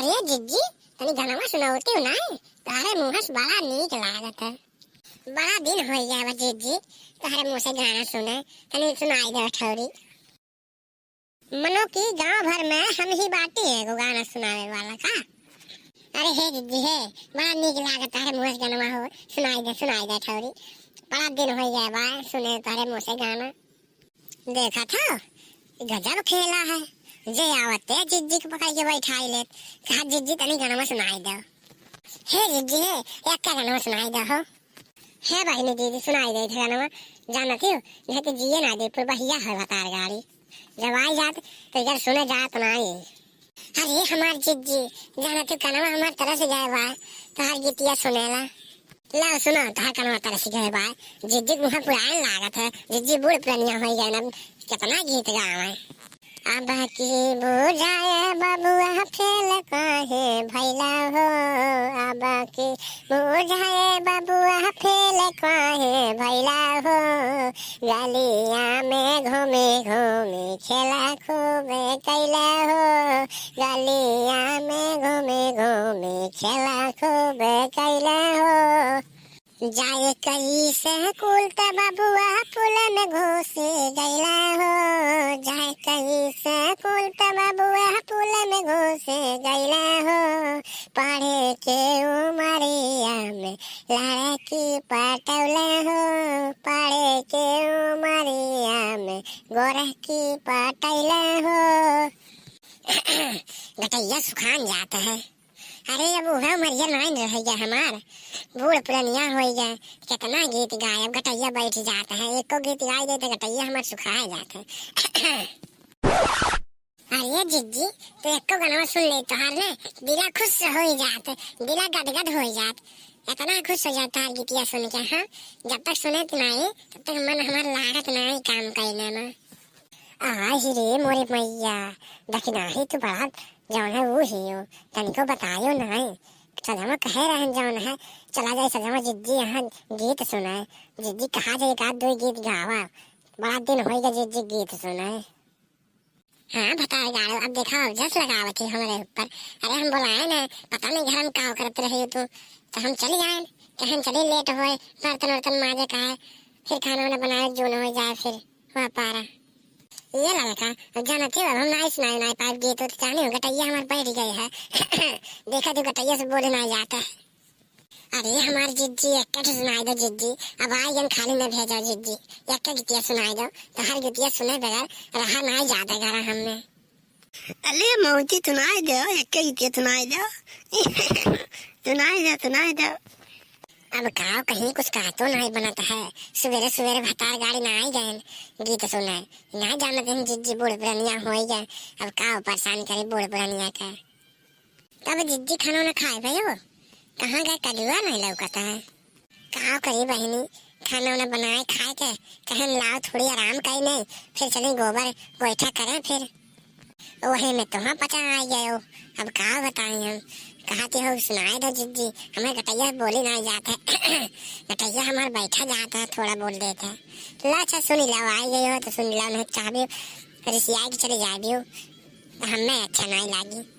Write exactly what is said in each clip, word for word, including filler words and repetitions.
ए जिज्जी, तनी गनवा सुनौती हो ना, तोहरे मुँह से बड़ा नीक लागत है। बड़ा दिन होइ गया बा जिज्जी, तोहरे मुँह से गाना सुने, तनी सुनाई दे ठौरी। मनो कि गाँव भर में हम ही बाटी एगो गाना सुनावे वाला का। अरे हे जिज्जी हे, बड़ा नीक लागत तोहरे मुँह से गनवा हो, सुनाई दे, सुनाई दे ठौरी। बड़ा दिन होइ गया बा सुने तोहरे मुँह से गाना। देखत हो, गजब खेला है। जे आवते जिज्जी के पकड़ के बैठाई लेत। कहा, "जिज्जी, तनी गनवा सुनाई दो।" हे जिज्जी हे, एक का गनवा सुनाई दो हो। हे बहिनी दीदी, सुनाई दे थे गनवा। जानत हो, नहीं तो जिए ना दे, पुरबहिया है भतार गाड़ी। जब आई जात, तो इधर सुने जात ना आई। अरे हमार जिज्जी, जाना तू कनवा हमार तरस गए बा, तोहार गीतिया सुनेला। लाओ सुनो, तोहार कनवा तरस गए बा, जिज्जी के मुँह पुरान लागत है, जिज्जी बूढ़ पुरनिया होइ गए ना, कितना गीत गावे। अब की बुझाए बबुआ फेल काहे भैला हो, अब की बुझाए बबुआ फेल काहे भैला हो, गलिया में घूमे घूमे खेला खूब कैला हो, गलिया में घूमे घूमे खेला खूब कैला हो। जाए कई से कुल त बबुआ पुल में घुस गैला हो, जाए कई से कुल त बबुआ पुल में घुस गैला हो। पढ़े के उमरिया में लड़की पटौले हो, पढ़े के उमरिया में गोरखी पटैले हो। गटैया सुखान जात है। अरे अब उहे उमरिया नाइन रह गया हमार, बूढ़ पुरनिया होइ गया, कितना गीत गाए, अब गटैया बैठ जात है, एको गीत गाई दे तो गटैया हमार सुखाए जात है। अरे जिज्जी, तू एको गनवा सुन ले तोहार ने, दिला खुश होइ जात, दिला गदगद होइ जात, इतना खुश हो जात तोहार गीतिया सुन के। हाँ, जब तक सुने त नाई, तब तक मन हमार लागत नाई काम कइले में। आहि रे मोरे मैया, दखिनाही तू बड़ा जौन है ऊ हियो, तनिको बतायो नाई। सजमा कहे रहन जौन है, चला जाए सजमा जिज्जी यहाँ गीत सुनाए। जिज्जी कहा जाए एक आध दो गीत गावा, बड़ा दिन होइ गया जिज्जी गीत सुनाए। हाँ भतार गाड़ो, अब देखा अब जस लगावत ही हमरे ऊपर। अरे हम बोलाए ना, पता नहीं घर में का करत रही तू, तो हम चली आए, कहन चली लेट होए, बर्तन वर्तन माजे का है, फिर खाना वाना बनाए जून हो जाए, फिर हुआ पारा। ये लड़का, अब जाना थे, अब हम नाई सुनाए नाई पाइप गीत, तो जाने हो गटैया हमार बैठ गए है। देखा तू गटैया से बोले ना जाता है। अरे हमार जिज्जी, एक ठे सुनाई दो जिज्जी, अब आई गन खाली न भेजा जिज्जी, एक गीतिया सुनाई दो, तोहर गीतिया सुने बगैर रहा नाई जाता घर हमने। अले मौजी सुनाई दो, एक गीतिया सुनाई दो। सुनाई दो, सुनाई दो। अब का कहीं कुछ कहतो नाई बनत है, सुबेरे सुबेरे भतार गाड़ी ना आई गए गीत सुने, ना जानत हैं जिज्जी बूढ़ पुरनिया होई गए, अब का परेशान करे बूढ़ पुरनिया का। तब जिज्जी खाना ना खाए भयो, कहाँ गए कलुआ नहीं लौकत है। का करी बहिनी, खाना उना बनाए खाए के, कहन लाओ थोड़ी आराम करी नहीं, फिर चली गोबर गोइठा करें फिर। वही में तुहाँ पचा आ गयो। अब का बताई हम, कहती हो सुनाए दो जिज्जी, हमें गटैया बोली ना जात है। गटैया हमार बैठा जात है, थोड़ा बोल देत है। ला अच्छा सुन लो, आ गयो तो सुन लो, नहीं चाहबी रिसियाई के चले जाबियो, तो हमें अच्छा नहीं लागी।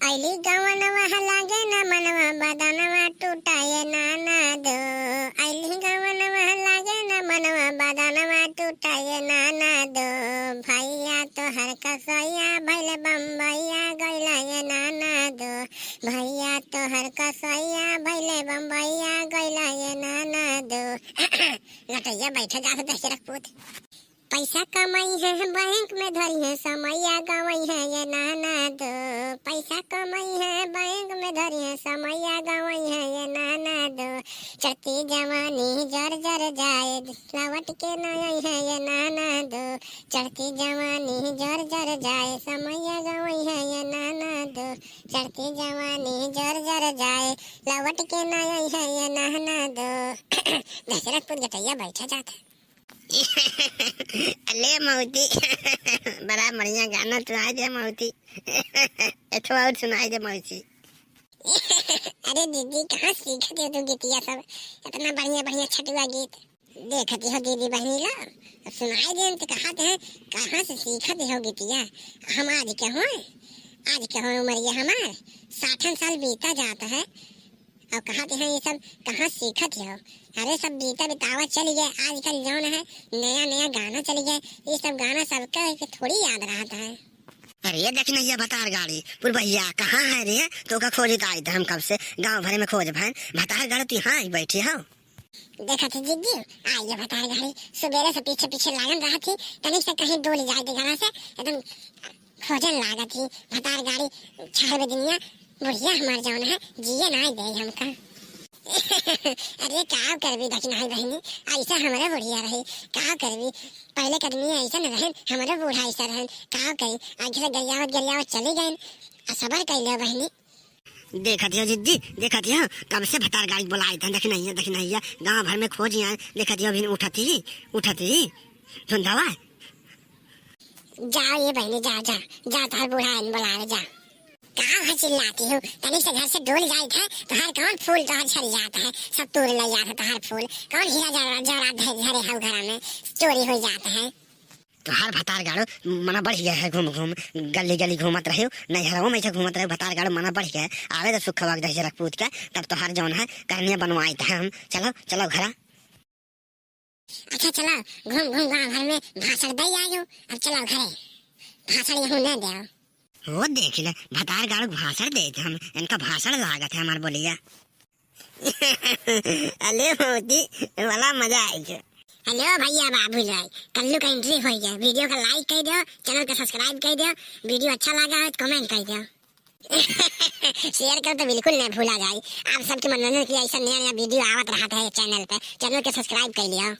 अइली गवनवा लागे ना मनवा, बदनवा टूटा ये नाना दो। अइली गवनवा लागे ना मनवा, बदनवा टूटा ये नाना दो। भैया तोहर कसैया भइल बम्बैया गइला ये नाना दो। भैया तोहर कसैया भइल बम्बैया गइला ये नाना दो। गटैया बैठे जात दशरथ पूत। पैसा कमाई है बैंक में धरी है, समैया गवाई है ये नाना दो। पैसा कमाई है बैंक में धरी है, समैया गवाई है ये नाना दो। चढ़ती जवानी जर जर जाए, लवट के न आई है ये नाना दो। चढ़ती जवानी जर जर जाए, समैया गवाई है ये नाना दो। चढ़ती जवानी जर जर जाए, लवट के न आई है ये नाना दो। दशरथ पूत गटैया बैठा जात है। अले मौसी, बड़ा बढ़िया गाना सुनाई दे मौसी। एठो और सुनाई दे मौसी। अरे दीदी, कहाँ सीखत हो तू गीतिया सब? इतना बढ़िया बढ़िया छटुआ गीत। देखत हो दीदी बहनी ला, अब सुनाई दे तो कहत हैं, कहाँ से सीखत हो गीतिया? हम आज के होए, आज के हो उमरिया हमार, साठन साल बीता जात है। और कहत हैं ये सब कहाँ सीखत हो? अरे सब बीता बितावा चल गए, आजकल जौन है नया नया गाना चल गए, ये सब गाना सबका के थोड़ी याद रहत है। अरे दखिनहिया भतार गाड़ी, पुरबहिया कहाँ है रे? तोका खोजत आइत है हम कब से, गाँव भरे में खोज भैन, भतार गाड़ी तू यहाँ ही बैठी हो। देखत ही जिद्दी, आइए भतार गाड़ी, सुबेरे से पीछे पीछे लागन रहत ही, तनिक से कहीं डोल जाए दे गाना से, एकदम खोजन लागत ही, भतार गाड़ी छाड़ बे दुनिया, बुढ़िया हमार जौन है, जिए नाई दे हमका। अरे का करबी दखिनही बहिनी, ऐसा हमरे बुढ़िया रही, का करबी, पहले के आदमी ऐसा न रहन, हमरे बूढ़ा ऐसा रहन, का करी, आगे से गरियावत गरियावत चली गइन, आ सबर कइले बहिनी। देखत हो जिद्दी, देखत हो, कब से भतार गाड़ी बोलाइत है, दखिनहिया, दखिनहिया, गाँव भर में खोज आए, देखत हो, अभी उठत ही, उठत ही, धुंधवा। जा ये बहिनी, जा, जा, जा, तोहर बूढ़ा आइन बोलावे, जा। का वहाँ चिल्लाती हो? तनी से घर से डोल जाइत है, तोहार कौन फूल तोहार झड़ जात है, सब तोड़ ले जात है तोहार फूल, कौन हीरा जवाहरात धरे, धरे है घरा में, चोरी हो जात है। तोहार भतार गाड़ो मना बढ़ गया है, घूम घूम गली गली घूमत रहे हो, नैहरवा में ऐसे घूमत रहे हो, भतार गाड़ो मना बढ़ गया है। आवे तो सुखवा के दहिजरक पूत के, तब तोहार जौन है करनिया बनवाइत है हम। चलो, चलो घरा। अच्छा चलो, घूम घूम गाँव भर में भाषण दे आयो, अब चलो घरे, भाषण यहूँ न दो। वो देख ले, भतार गाड़ो भाषण देत हम, इनका भाषण लागत है हमार बोलिया। अले मोदी, बड़ा मजा आई है। हेलो भैया बाबू लोग, कल्लू का एंट्री हो गया। वीडियो का लाइक कर दो, चैनल का सब्सक्राइब कर दो, वीडियो अच्छा लगा हो तो कमेंट कर दो। शेयर कर तो बिल्कुल नहीं भूला जाए। आप सबके मनोरंजन के लिए ऐसा नया नया वीडियो आवत रहता है चैनल पे, चैनल के सब्सक्राइब कर लिया।